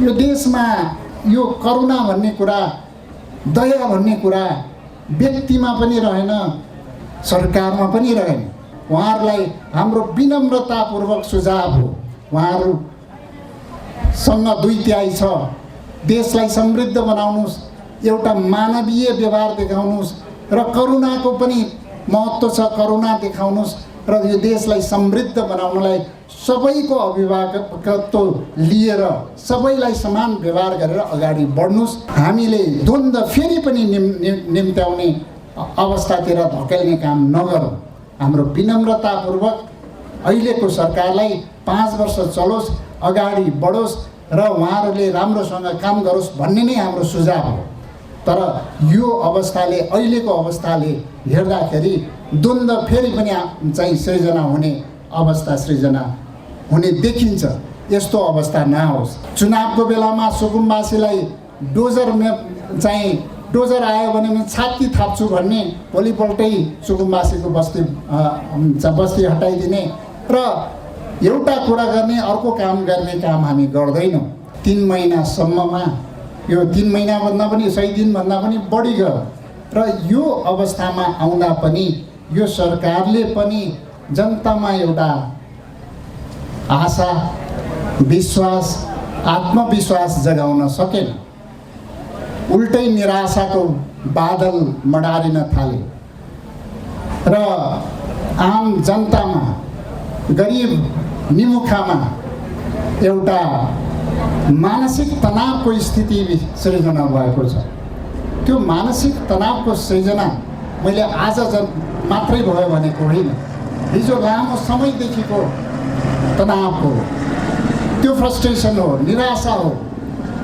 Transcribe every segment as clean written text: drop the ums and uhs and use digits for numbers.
यो देशमा यो करुणा भन्ने कुरा, दया भन्ने कुरा व्यक्तिमा पनि रहेन, सरकारमा पनि रहेन। उहाँहरूलाई हाम्रो विनम्रतापूर्वक सुझाव हो, उहाँहरूसँग 2/3 छ। देशलाई समृद्ध बनाउनुहोस्, एउटा मानवीय व्यवहार देखाउनुहोस् र करुणाको पनि महत्त्व छ, करुणा देखाउनुहोस् र यो देशलाई समृद्ध बनाउनलाई सबैको अभिभावकत्व लिएर सबैलाई समान व्यवहार गरेर अगाडि बढ्नुहोस्। हामीले द्वन्द्व फेरि पनि निम्त्याउने अवस्थातिर धकेल्ने काम नगरौँ। हाम्रो विनम्रतापूर्वक अहिलेको सरकारलाई 5 वर्ष चलोस्, अगाडि बढोस् र उहाँहरूले राम्रोसँग काम गरोस् भन्ने नै हाम्रो सुझाव हो। तर यो अवस्थाले, अहिलेको अवस्थाले हेर्दाखेरि द्वन्द्व फेरि पनि चाहिँ सृजना हुने अवस्था सृजना हुने देखिन्छ। यस्तो अवस्था नहोस्। चुनावको बेलामा सुकुम्बासीलाई डोजर आयो भने म छाती थाप्छु भन्ने, भोलिपल्टै सुकुम्बासीको बस्ती हटाइदिने र एउटा कुरा गर्ने अर्को काम गर्ने काम हामी गर्दैनौँ। 3 महिनासम्ममा यो 3 महिनाभन्दा पनि 100 दिनभन्दा पनि बढी गयो र यो अवस्थामा आउँदा पनि यो सरकारले पनि जनतामा एउटा आशा, विश्वास, आत्मविश्वास जगाउन सकेन। उल्टै निराशाको बादल मडारिन थाले र आम जनतामा, गरिब निमुखामा एउटा मानसिक तनावको स्थिति सृजना भएको छ। त्यो मानसिक तनावको सृजना मैले आज मात्रै भयो भनेको होइन, हिजो लामो समयदेखिको तनाव हो, त्यो फ्रस्ट्रेसन हो, निराशा हो।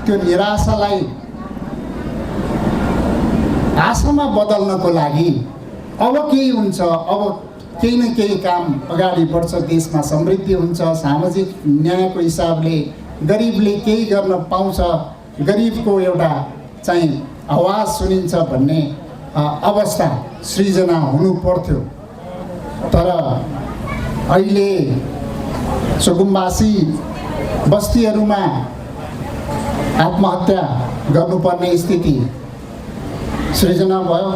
त्यो निराशालाई आशामा बदल्नको लागि अब केही हुन्छ, अब केही न केही काम अगाडि बढ्छ, देशमा समृद्धि हुन्छ, सामाजिक न्यायको हिसाबले गरिबले केही गर्न पाउँछ, गरिबको एउटा चाहिँ आवाज सुनिन्छ भन्ने अवस्था सृजना हुनु पर्थ्यो। तर अहिले सुकुम्बासी बस्तीहरूमा आत्महत्या गर्नुपर्ने स्थिति सृजना भयो।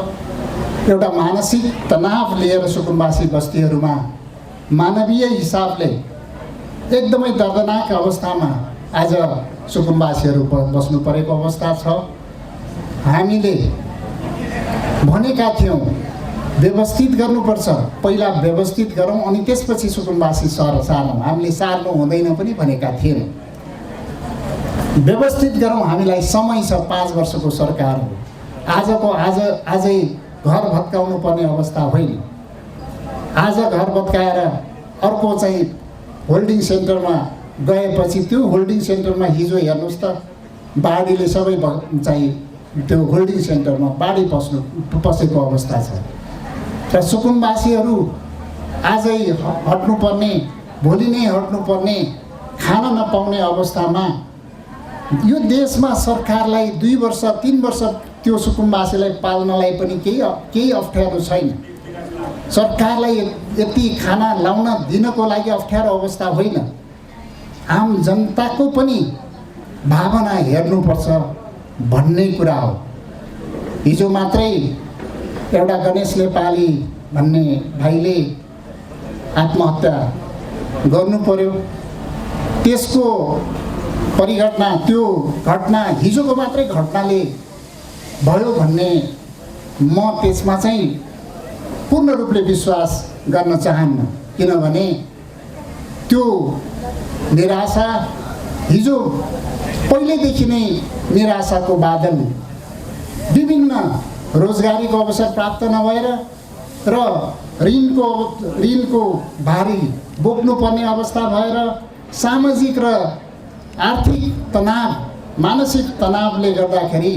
एउटा मानसिक तनाव लिएर सुकुम्बासी बस्तीहरूमा मानवीय हिसाबले एकदमै दर्दनाक अवस्थामा आज सुकुम्बासीहरू बस्नु परेको अवस्था छ। हामीले भनेका थियौँ व्यवस्थित गर्नुपर्छ, पहिला व्यवस्थित गरौँ अनि त्यसपछि सुकुम्बासी सारौँ। हामीले सार्नु हुँदैन पनि भनेका थिएनौँ। व्यवस्थित गरौँ, हामीलाई समय छ, 5 वर्षको सरकार हो। आजै घर भत्काउनु पर्ने अवस्था होइन। आज घर भत्काएर अर्को चाहिँ होल्डिङ सेन्टरमा गएपछि त्यो होल्डिङ सेन्टरमा हिजो हेर्नुहोस् त बाढीले सबै चाहिँ त्यो होल्डिङ सेन्टरमा बाढी पसेको अवस्था छ र सुकुम्बासीहरू आजै हट्नुपर्ने, भोलि नै हट्नुपर्ने, खान नपाउने अवस्थामा यो देशमा सरकारलाई 2 वर्ष 3 वर्ष त्यो सुकुम्बासीलाई पाल्नलाई पनि केही अप्ठ्यारो छैन। सरकारलाई यति खाना लाउन दिनको लागि अप्ठ्यारो अवस्था होइन। आम जनताको पनि भावना हेर्नुपर्छ भन्ने कुरा हो। हिजो मात्रै एउटा गणेश नेपाली भन्ने भाइले आत्महत्या गर्नु पर्यो। त्यसको परिघटना, त्यो घटना हिजोको मात्रै घटनाले भयो भन्ने म त्यसमा चाहिँ पूर्ण रूपले विश्वास गर्न चाहन्न। किनभने त्यो निराशा हिजो पहिलेदेखि नै निराशाको बादल, विभिन्न रोजगारीको अवसर प्राप्त नभएर र ऋणको भारी बोक्नुपर्ने अवस्था भएर सामाजिक र आर्थिक तनाव, मानसिक तनावले गर्दाखेरि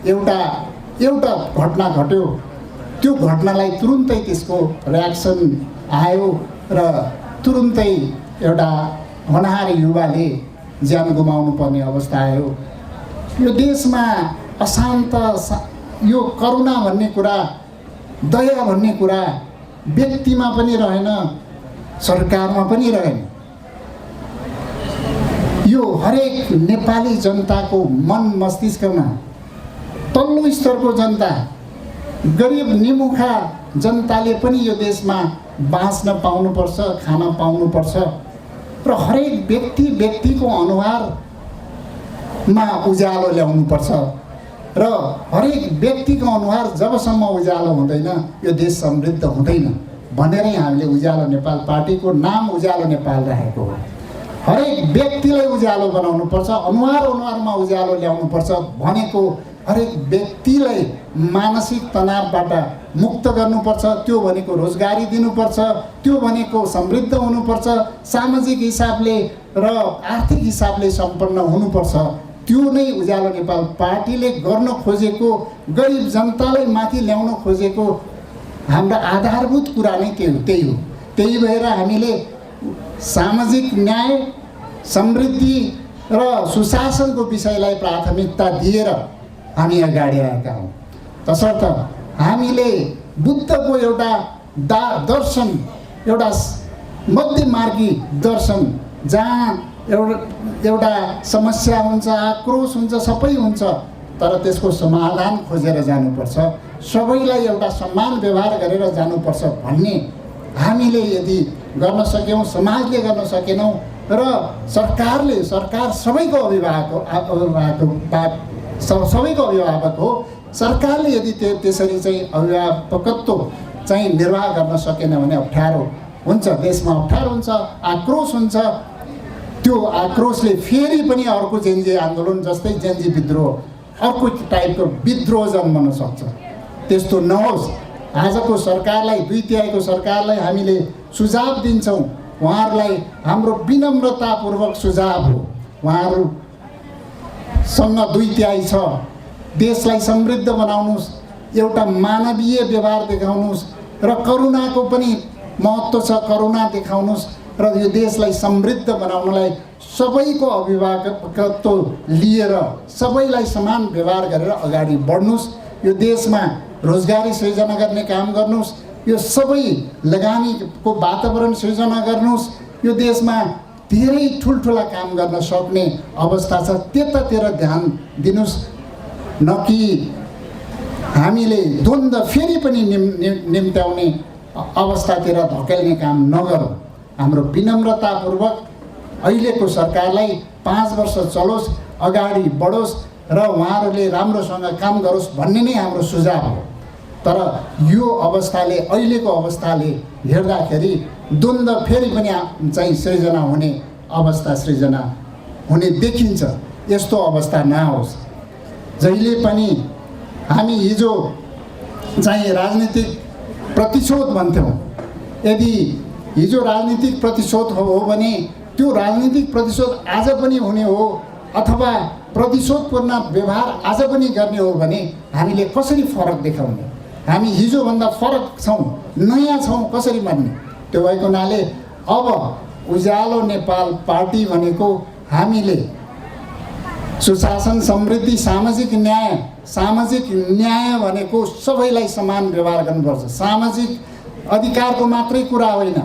एउटा घटना घट्यो। त्यो घटनालाई तुरुन्तै त्यसको रियाक्सन आयो र तुरुन्तै एउटा होनहार युवाले ज्यान गुमाउनु पर्ने अवस्था आयो। यो देशमा अशान्त, यो करुणा भन्ने कुरा, दया भन्ने कुरा व्यक्तिमा पनि रहेन, सरकारमा पनि रहेन। यो हरेक नेपाली जनताको मन मस्तिष्कमा तल्लो स्तरको जनता, गरिब निमुखा जनताले पनि यो देशमा बाँच्न पाउनुपर्छ, खान पाउनुपर्छ र हरेक व्यक्तिको अनुहारमा उज्यालो ल्याउनुपर्छ र हरेक व्यक्तिको अनुहार जबसम्म उज्यालो हुँदैन यो देश समृद्ध हुँदैन भनेरै हामीले उज्यालो नेपाल पार्टीको नाम उज्यालो नेपाल राखेको हो। हरेक व्यक्तिलाई उज्यालो बनाउनुपर्छ, अनुहारमा उज्यालो ल्याउनुपर्छ भनेको हरेक व्यक्तिलाई मानसिक तनावबाट मुक्त गर्नुपर्छ, त्यो भनेको रोजगारी दिनुपर्छ, त्यो भनेको समृद्ध हुनुपर्छ, सामाजिक हिसाबले र आर्थिक हिसाबले सम्पन्न हुनुपर्छ। त्यो नै उज्यालो नेपाल पार्टीले गर्न खोजेको, गरिब जनतालाई माथि ल्याउन खोजेको हाम्रो आधारभूत कुरा नै त्यही हो। त्यही भएर हामीले सामाजिक न्याय, समृद्धि र सुशासनको विषयलाई प्राथमिकता दिएर हामी अगाडि आएका हौँ। तसर्थ हामीले बुद्धको एउटा दर्शन, एउटा मध्यमार्गी दर्शन, जहाँ एउटा समस्या हुन्छ, आक्रोश हुन्छ, सबै हुन्छ, तर त्यसको समाधान खोजेर जानुपर्छ, सबैलाई एउटा समान व्यवहार गरेर जानुपर्छ भन्ने हामीले यदि गर्न सक्यौँ, समाजले गर्न सकेनौँ र सरकार सबैको अभिभावक हो। सरकारले यदि त्यसरी चाहिँ अभिभावकत्व चाहिँ निर्वाह गर्न सकेन भने अप्ठ्यारो हुन्छ, देशमा अप्ठ्यारो हुन्छ, आक्रोश हुन्छ। त्यो आक्रोशले फेरि पनि अर्को जेन्जी आन्दोलन जस्तै जेन्जी विद्रोह, अर्को टाइपको विद्रोह जन्मन सक्छ। त्यस्तो नहोस्। आजको सरकारलाई, 2/3 सरकारलाई हामीले सुझाव दिन्छौँ। उहाँहरूलाई हाम्रो विनम्रतापूर्वक सुझाव हो, उहाँहरूसँग 2/3 छ। देशलाई समृद्ध बनाउनुहोस्, एउटा मानवीय व्यवहार देखाउनुहोस् र करुणाको पनि महत्त्व छ, करुणा देखाउनुहोस् र यो देशलाई समृद्ध बनाउनलाई सबैको अभिभावकत्व लिएर सबैलाई समान व्यवहार गरेर अगाडि बढ्नुहोस्। यो देशमा रोजगारी सृजना गर्ने काम गर्नुहोस्, यो सबै लगानीको वातावरण सृजना गर्नुहोस्। यो देशमा धेरै ठुल्ठुला काम गर्न सक्ने अवस्था छ, त्यतातिर ध्यान दिनुहोस्, न कि हामीले द्वन्द्व फेरि पनि निम्त्याउने अवस्थातिर धकेल्ने काम नगरौँ। हाम्रो विनम्रतापूर्वक अहिलेको सरकारलाई 5 वर्ष चलोस्, अगाडि बढोस् र उहाँहरूले राम्रोसँग काम गरोस् भन्ने नै हाम्रो सुझाव हो। तर यो अवस्थाले, अहिलेको अवस्थाले हेर्दाखेरि द्वन्द्व फेरि पनि चाहिँ सृजना हुने अवस्था सृजना हुने देखिन्छ। यस्तो अवस्था नहोस्। जहिले पनि हामी हिजो चाहिँ राजनीतिक प्रतिशोध भन्थ्यौँ। यदि हिजो राजनीतिक प्रतिशोध हो भने त्यो राजनीतिक प्रतिशोध आज पनि हुने हो अथवा प्रतिशोधपूर्ण व्यवहार आज पनि गर्ने हो भने हामीले कसरी फरक देखाउने? हामी हिजोभन्दा फरक छौँ, नयाँ छौँ, कसरी मान्ने? त्यो भएको हुनाले अब उज्यालो नेपाल पार्टी भनेको हामीले सुशासन, समृद्धि, सामाजिक न्याय भनेको सबैलाई समान व्यवहार गर्नुपर्छ। सामाजिक अधिकारको मात्रै कुरा होइन,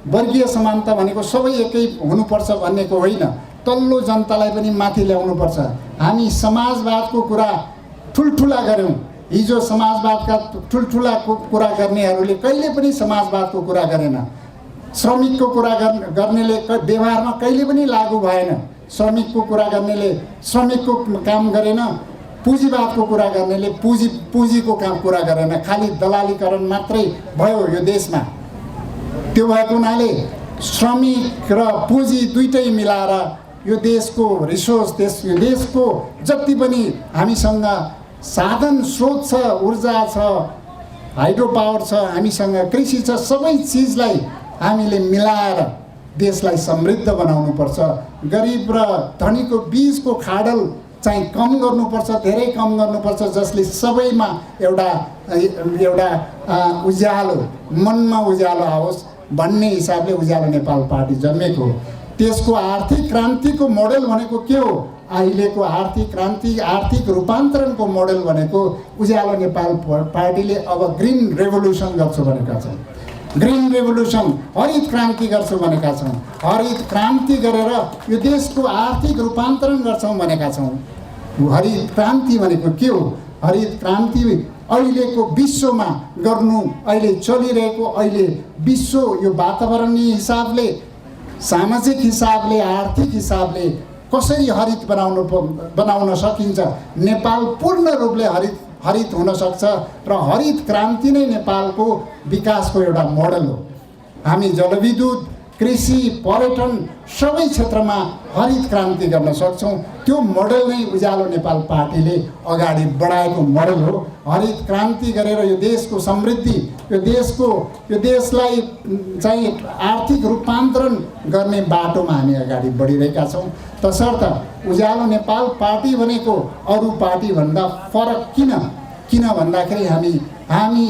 वर्गीय समानता भनेको सबै एकै हुनुपर्छ भन्नेको होइन, तल्लो जनतालाई पनि माथि ल्याउनुपर्छ। हामी समाजवादको कुरा ठुल्ठुला गऱ्यौँ। हिजो समाजवादका ठुल्ठुला कुरा गर्नेहरूले कहिले पनि समाजवादको कुरा गरेन। श्रमिकको कुरा गर्नेले व्यवहारमा कहिले पनि लागू भएन। श्रमिकको कुरा गर्नेले श्रमिकको काम गरेन, पुँजीवादको कुरा गर्नेले पुँजीको काम कुरा गरेन। खालि दलालीकरण मात्रै भयो यो देशमा। त्यो भएको हुनाले श्रमिक र पुँजी दुइटै मिलाएर यो देशको रिसोर्स, यो देशको जति पनि हामीसँग साधन स्रोत छ, ऊर्जा छ, हाइड्रो पावर छ, हामीसँग कृषि छ, सबै चिजलाई हामीले मिलाएर देशलाई समृद्ध बनाउनुपर्छ। गरिब र धनीको बीचको खाडल चाहिँ कम गर्नुपर्छ, धेरै कम गर्नुपर्छ, जसले सबैमा एउटा उज्यालो, मनमा उज्यालो आओस् भन्ने हिसाबले उज्यालो नेपाल पार्टी जन्मेको हो। त्यसको आर्थिक क्रान्तिको मोडेल भनेको के हो? अहिलेको आर्थिक क्रान्ति, आर्थिक रूपान्तरणको मोडेल भनेको उज्यालो नेपाल पार्टीले अब ग्रिन रेभोल्युसन गर्छु भनेका छन्। ग्रिन रेभोल्युसन हरित क्रान्ति गर्छौँ भनेका छौँ। हरित क्रान्ति गरेर यो देशको आर्थिक रूपान्तरण गर्छौँ भनेका छौँ। हरित क्रान्ति भनेको के हो? हरित क्रान्ति अहिलेको विश्वमा गर्नु, अहिले चलिरहेको अहिले विश्व यो वातावरणीय हिसाबले, सामाजिक हिसाबले, आर्थिक हिसाबले कसरी हरित बनाउन सकिन्छ। नेपाल पूर्ण रूपले हरित हुन सक्छ र हरित क्रान्ति नै नेपालको विकासको एउटा मोडल हो। हामी जलविद्युत, कृषि, पर्यटन सबै क्षेत्रमा हरित क्रान्ति गर्न सक्छौँ। त्यो मोडल नै उज्यालो नेपाल पार्टीले अगाडि बढाएको मोडल हो। हरित क्रान्ति गरेर यो देशको समृद्धि, यो देशलाई चाहिँ आर्थिक रूपान्तरण गर्ने बाटोमा हामी अगाडि बढिरहेका छौँ। तसर्थ उज्यालो नेपाल पार्टी भनेको अरू पार्टीभन्दा फरक किन भन्दाखेरि हामी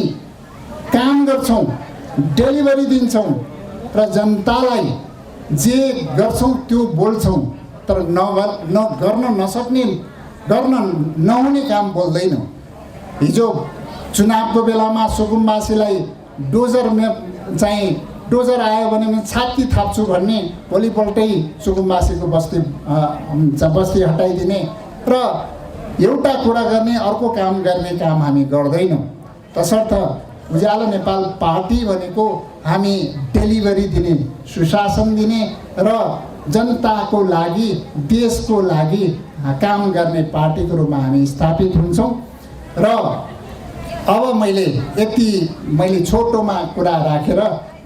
काम गर्छौँ, डेलिभरी दिन्छौँ र जनतालाई जे गर्छौँ त्यो बोल्छौँ, तर गर्न नहुने काम बोल्दैनौँ। हिजो चुनावको बेलामा सुकुम्बासीलाई डोजर आयो भने म छाती थाप्छु भन्ने, भोलिपल्टै सुकुम्बासीको बस्ती हटाइदिने र एउटा कुरा गर्ने अर्को काम गर्ने काम हामी गर्दैनौँ। तसर्थ उज्यालो नेपाल पार्टी भनेको हामी डेलिभरी दिने, सुशासन दिने र जनताको लागि, देशको लागि काम गर्ने पार्टीको रूपमा हामी स्थापित हुन्छौँ। र अब मैले छोटोमा कुरा राखेर